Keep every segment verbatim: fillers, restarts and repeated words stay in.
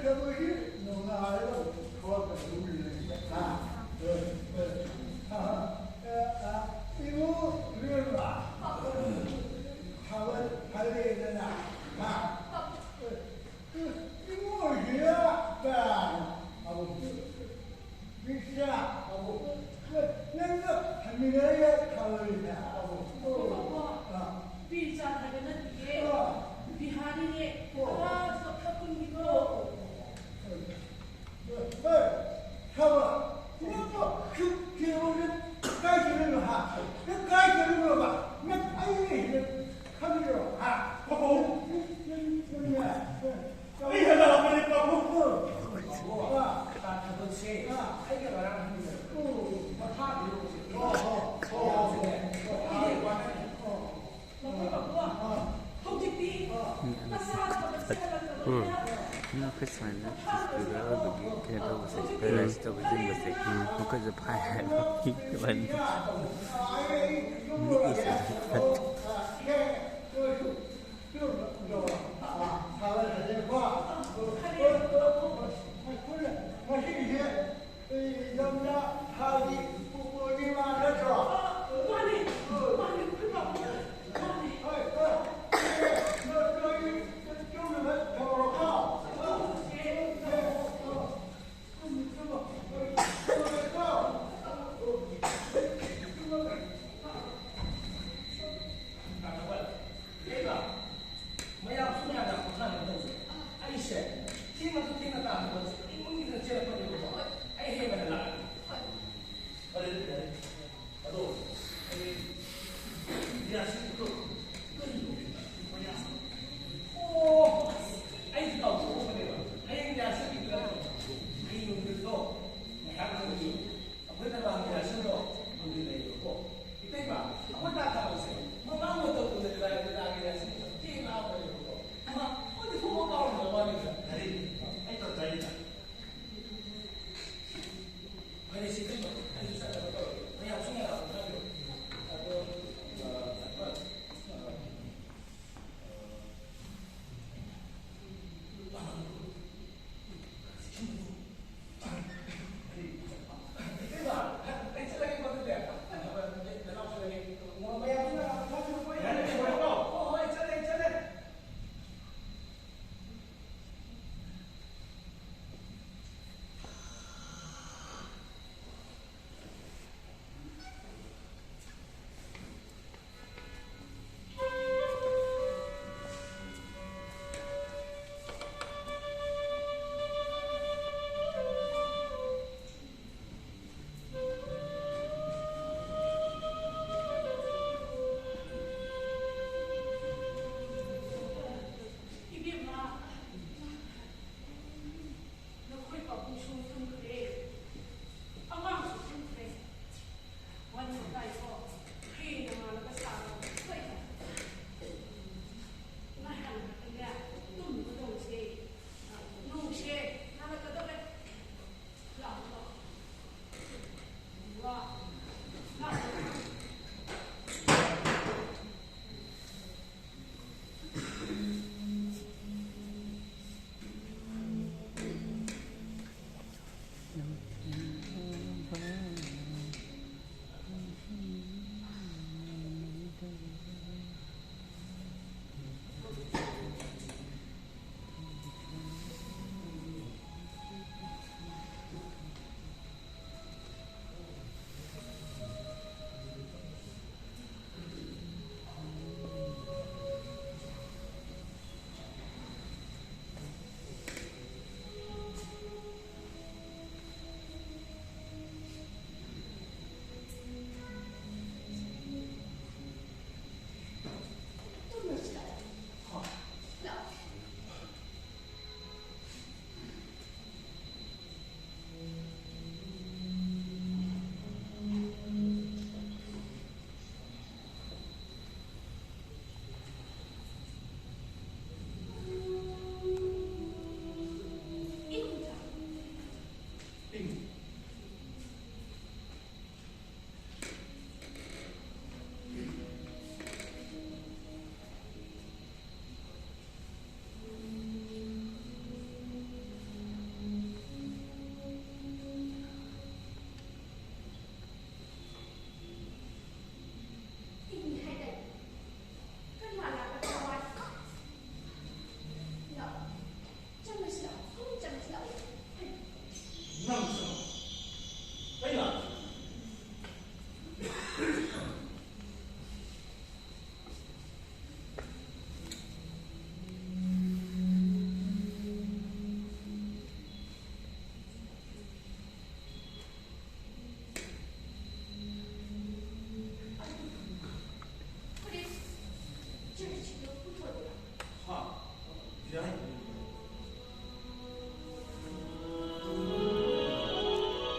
ꯀꯕꯨꯏꯒꯤ ꯅꯨꯡꯉꯥꯏꯕ ꯊꯣꯛꯂꯛꯀꯗꯧꯔꯤꯅꯦ꯫ ꯍꯥ? ꯑ, ꯑ, ꯑ, ꯑ, ꯏꯃꯨꯡ ꯂꯦꯝꯕ꯫ ꯍꯥꯏꯔꯦꯗꯅ꯫ ꯍꯥ? ꯏꯃꯨꯡꯁꯤꯗ ꯀꯌꯥꯅꯣ? ꯑꯃꯨꯛ ꯕꯤꯁꯥ ꯑꯃꯨꯛ ꯅꯪꯒ ꯍꯟꯃꯤꯟꯅꯔꯒ ꯊꯥꯔꯣꯏꯅꯦ꯫ ꯑꯃꯨꯛ꯫ ꯕꯥꯕꯨ, ꯑꯥ꯫ ꯕꯤꯔꯆꯥꯟ ꯍꯥꯏꯕ ꯅꯠꯇꯤꯌꯦ꯫ ꯑꯥ꯫ ꯕꯤꯍꯥꯔꯤꯅꯦ꯫ ꯑꯣ꯫ ꯑꯥ, ꯆꯣꯊꯥ ꯈꯨꯟꯒꯤꯗꯣ꯫ ꯑꯦ, ꯊꯥꯕ, ꯅꯪꯕꯨ ꯁꯨꯛ ꯊꯤꯔꯕ ꯅꯪ ꯀꯥꯏ ꯆꯠꯂꯨꯏꯅꯣ, ꯍꯥ? ꯅꯪ ꯀꯥꯏ ꯆꯠꯂꯨꯏꯅꯣꯕ? ꯅꯪ ꯑꯩ ꯂꯩꯁꯤꯗ ꯈꯪꯉꯤꯔꯣ, ꯍꯥ? ꯕꯥꯕꯨ꯫ ꯅꯪ, ꯅꯪ, ꯅꯪ, ꯅꯪ, ꯑꯩ ꯍꯜꯂꯛꯑꯕꯅꯦ, ꯕꯥꯕꯨ꯫ ꯕꯥꯕꯨ, ꯊꯥꯕꯜꯁꯦ ꯑꯩꯒ ꯉꯔꯥꯡ ꯍꯟꯃꯤꯟꯅꯔꯛꯄꯅꯦ꯫ ꯄꯣꯊꯥꯕꯤꯔꯣ ꯍꯧꯖꯤꯛ꯫ ꯃꯌꯥꯝꯁꯨꯅꯦ, ꯄꯣꯊꯥꯕꯤꯔꯣ꯫ ꯕꯥꯕꯨ, ꯍꯧꯖꯤꯛꯇꯤ ꯃꯁꯥ ꯊꯕꯛꯁꯦ ꯍꯜꯂꯛꯇꯕꯅꯤꯅ꯫ ꯎꯝ꯫ ꯑꯩꯈꯣꯏ ꯁꯨꯃꯥꯏꯅ ꯐꯦꯁꯇꯤꯚꯦꯜ ꯑꯣꯏꯕꯒꯤ ꯀꯩꯅꯣ ꯇꯧꯕꯁꯦ, ꯄꯦꯔꯥꯏꯁ ꯇꯧꯕꯁꯤꯡꯕꯁꯦ, ꯎꯝ꯫ ꯃꯈꯣꯏꯁꯨ ꯐꯥꯏ ꯍꯥꯏꯕ꯫ ꯅꯤꯛꯏꯁꯦ꯫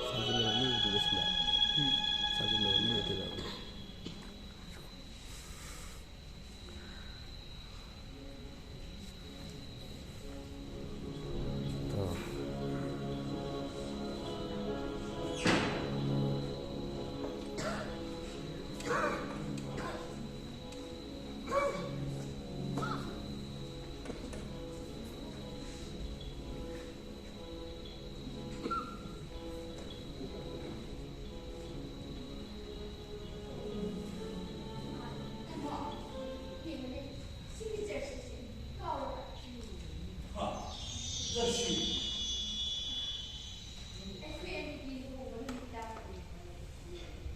ꯁꯥꯖꯤꯟꯅꯕ ꯃꯤ ꯑꯣꯏꯗꯣꯏꯔ ꯁꯤꯅ? ꯎꯝ꯫ ꯁꯥꯖꯤꯟꯅꯕ ꯃꯤ ꯑꯣꯏꯗꯣꯏꯔ? ꯑꯥ꯫ ꯑꯩꯈꯣꯏ ꯑꯅꯤꯒꯤ ꯂꯨꯍꯣꯡꯕ ꯅꯨꯃꯤꯠꯇ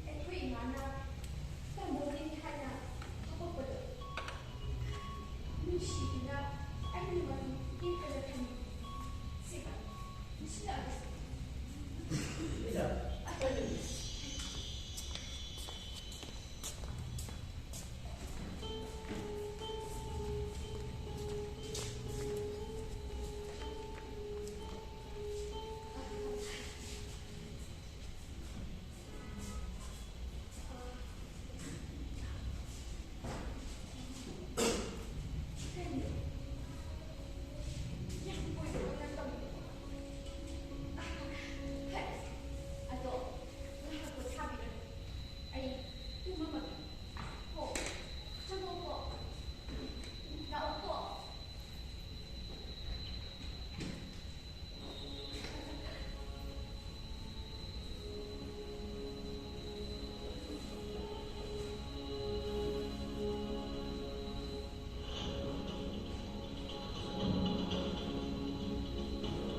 ꯑꯩꯈꯣꯏ ꯏꯃꯥꯅ ꯇꯥꯃꯣꯒꯤ ꯍꯥꯏꯅ ꯍꯥꯄꯛꯄꯗꯣ ꯅꯨꯡꯁꯤꯗꯨꯅ ꯑꯩꯅ ꯃꯗꯨ ꯌꯦꯛꯇꯅ ꯊꯝꯃꯤ꯫ ꯁꯤꯒ ꯅꯨꯡꯁꯤꯅꯕꯁꯦ꯫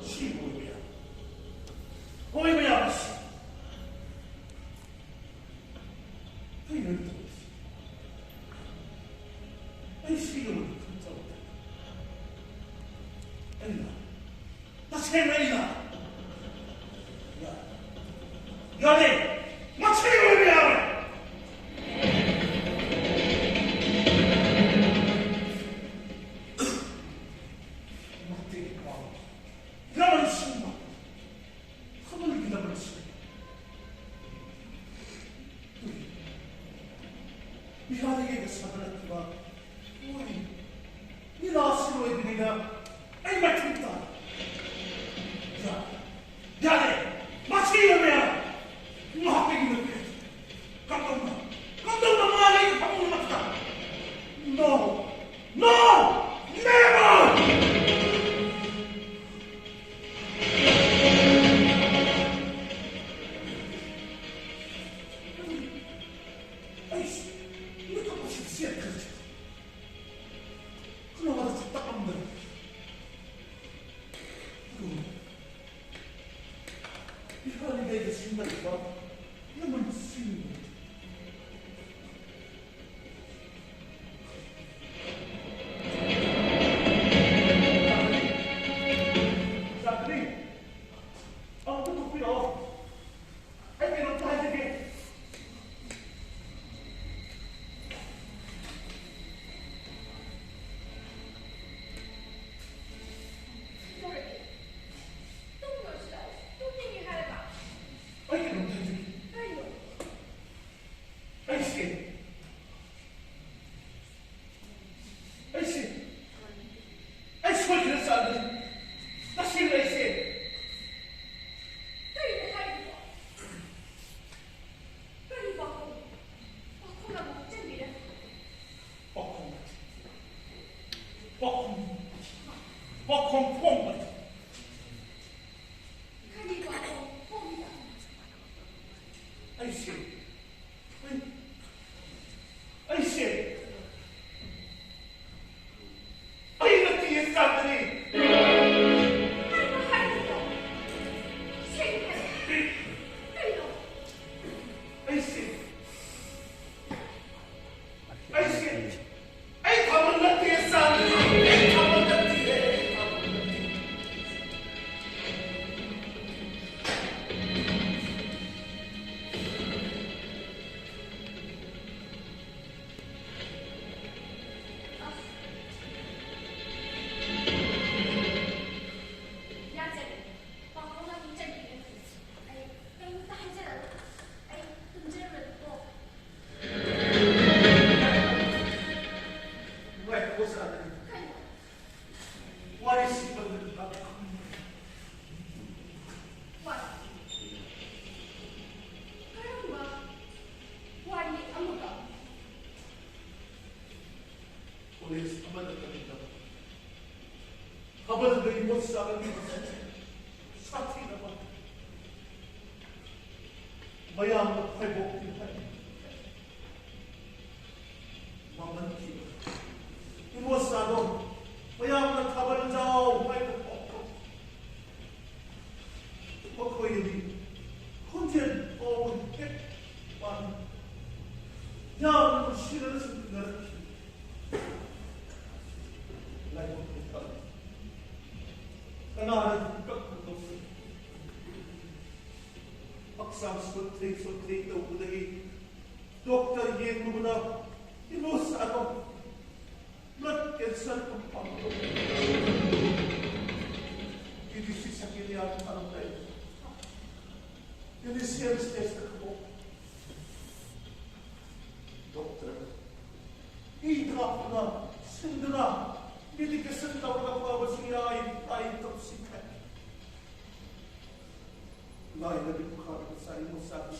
ꯁꯤꯕꯨ ꯑꯣꯏꯕ ꯌꯥꯕ, ꯑꯣꯏꯕ ꯌꯥꯕ ꯁꯤ꯫ ꯀꯩꯅꯣ ꯑꯩꯅ ꯇꯧꯔꯤꯁꯦ? ꯑꯩ ꯁꯤꯒꯤ ꯃꯊꯛꯇ ꯇꯧꯔꯦ꯫ ꯑꯩꯅ, ꯇꯁꯦꯡꯅ ꯑꯩꯅ꯫ ꯌꯥꯔꯦ꯫ ꯌꯥꯔꯦ꯫ ꯃꯁꯤ ꯑꯣꯏꯕ ꯌꯥꯔꯣꯏ꯫ ꯂꯩꯕ ꯂꯃꯟꯁꯤꯡ꯫ ꯆꯥꯟꯗꯅꯤ, ꯑꯃꯨꯛꯇ ꯊꯣꯛꯄꯤꯔꯛꯑꯣ꯫ ꯑꯩ ꯀꯩꯅꯣꯝꯇ ꯍꯥꯏꯖꯒꯦ꯫ ꯇꯨꯝꯃꯨꯔꯁꯤ ꯂꯥꯛꯑꯣ꯫ ꯇꯨꯝꯅꯤꯡꯉꯦ ꯍꯥꯏꯔꯒ꯫ ꯑꯩ ꯀꯩꯅꯣꯝꯇ ꯍꯥꯏꯖꯒꯦ꯫ ꯀꯩꯅꯣ? ꯑꯩꯁꯦ, ꯑꯩꯁꯦ, ꯑꯩ ꯁꯣꯏꯈ꯭ꯔꯦ ꯆꯥꯟꯗꯅꯤ꯫ ꯇꯁꯦꯡꯅ ꯑꯩꯁꯦ꯫ ꯀꯩꯅꯣ ꯍꯥꯏꯔꯤꯕꯣ? ꯀꯔꯤ ꯄꯥꯈꯣꯡ? ꯄꯥꯈꯣꯡ ꯑꯃꯨꯛ ꯆꯟꯕꯤꯔꯦ꯫ ꯄꯥꯈꯣꯡ ꯅꯠꯇꯦ꯫ ꯄꯥꯈꯣꯡ, ꯄꯥꯈꯣꯡ ꯐꯣꯡꯕꯅꯤ꯫ ꯀꯔꯤ ꯄꯥꯈꯣꯡ ꯐꯣꯡꯉꯤꯕ? ꯑꯩꯁꯦ, ꯑꯩ, ꯑꯩꯁꯦ, ꯑꯩ ꯅꯠꯇꯤꯌꯦ ꯆꯥꯟꯗꯅꯤ꯫ ꯀꯩꯅꯣ ꯍꯥꯏꯔꯤꯕꯣ? ꯁꯦꯡꯅ ꯍꯥꯏꯔꯛꯑꯣ꯫ ꯀꯩꯅꯣ? ꯑꯩꯁꯦ, ꯑꯩꯁꯦ, ꯑꯩ ꯊꯥꯕꯜ ꯅꯠꯇꯦ ꯆꯥꯟꯗꯅꯤ꯫ ꯑꯩ ꯊꯥꯕꯜ ꯅꯠꯇꯤꯌꯦ꯫ ꯑꯩ ꯊꯥꯕꯜ ꯅꯠꯇꯦ꯫ ꯌꯥꯖꯔꯦ꯫ ꯄꯥꯈꯣꯡ ꯑꯅꯤ ꯆꯟꯕꯤꯔꯦ꯫ ꯑꯩ ꯀꯩꯝꯇ ꯍꯥꯏꯖꯔꯔꯣꯏ꯫ ꯑꯩ ꯇꯨꯝꯖꯔꯨꯔꯒꯦꯀꯣ꯫ ꯉꯥꯏꯈꯣ, ꯆꯥꯟꯗꯅꯤ꯫ ꯀꯩꯅꯣ? ꯋꯥꯔꯤꯁꯤ ꯄꯟꯕꯗ ꯋꯥꯔꯤ꯫ ꯀꯔꯝꯕ ꯋꯥꯔꯤ ꯑꯃꯒ? ꯀꯣꯂꯦꯖ ꯑꯃꯗ ꯇꯝꯃꯤꯟꯅꯕ ꯊꯥꯕꯜꯗ ꯏꯃꯣꯠ ꯆꯥꯒꯟꯕ ꯁꯥꯊꯤꯅꯕ ꯃꯌꯥꯝꯅ ꯐꯥꯏꯕꯣꯛꯇꯤ ꯍꯥꯏ꯫ ꯃꯥꯡꯍꯟꯈꯤꯕ ꯏꯃꯣꯠ ꯆꯥꯗꯣ ꯃꯌꯥꯝꯅ ꯊꯥꯕꯜ ꯖꯥꯎ ꯍꯥꯏꯕ ꯐꯥꯎꯕ ꯃꯈꯣꯏꯅꯗꯤ ꯈꯨꯠ ꯀꯅꯥꯅ ꯀꯛꯄ ꯉꯝꯒꯅꯤ? ꯍꯛꯆꯥꯡ ꯁꯣꯟꯊꯩ ꯁꯣꯟꯊꯩ ꯇꯧꯕꯗꯒꯤ ꯗꯣꯛꯇꯔ ꯌꯦꯡꯂꯨꯕꯗ ꯏꯃꯣꯁ ꯑꯗꯨꯝ blood cancer compound ꯇꯧꯏ꯫ ꯄꯤ ꯗꯤ ꯁꯤ second year ꯊꯥꯔꯝꯗꯥꯏ initial stageꯇ ꯈꯪꯍꯧ꯫ Doctor E ꯀꯥꯞꯇꯨꯅ ꯁꯤꯟꯗꯨꯅ medication ꯇꯧꯔꯒ ꯐꯕꯁꯨ ꯌꯥꯏ ꯍꯥꯏ ꯇꯧꯁꯤꯟꯈ꯭ꯔꯦ꯫ ꯂꯥꯏꯔꯕꯤ ꯃꯈꯥꯗ ꯃꯆꯥ ꯏꯃꯣꯁ ꯑꯗꯨ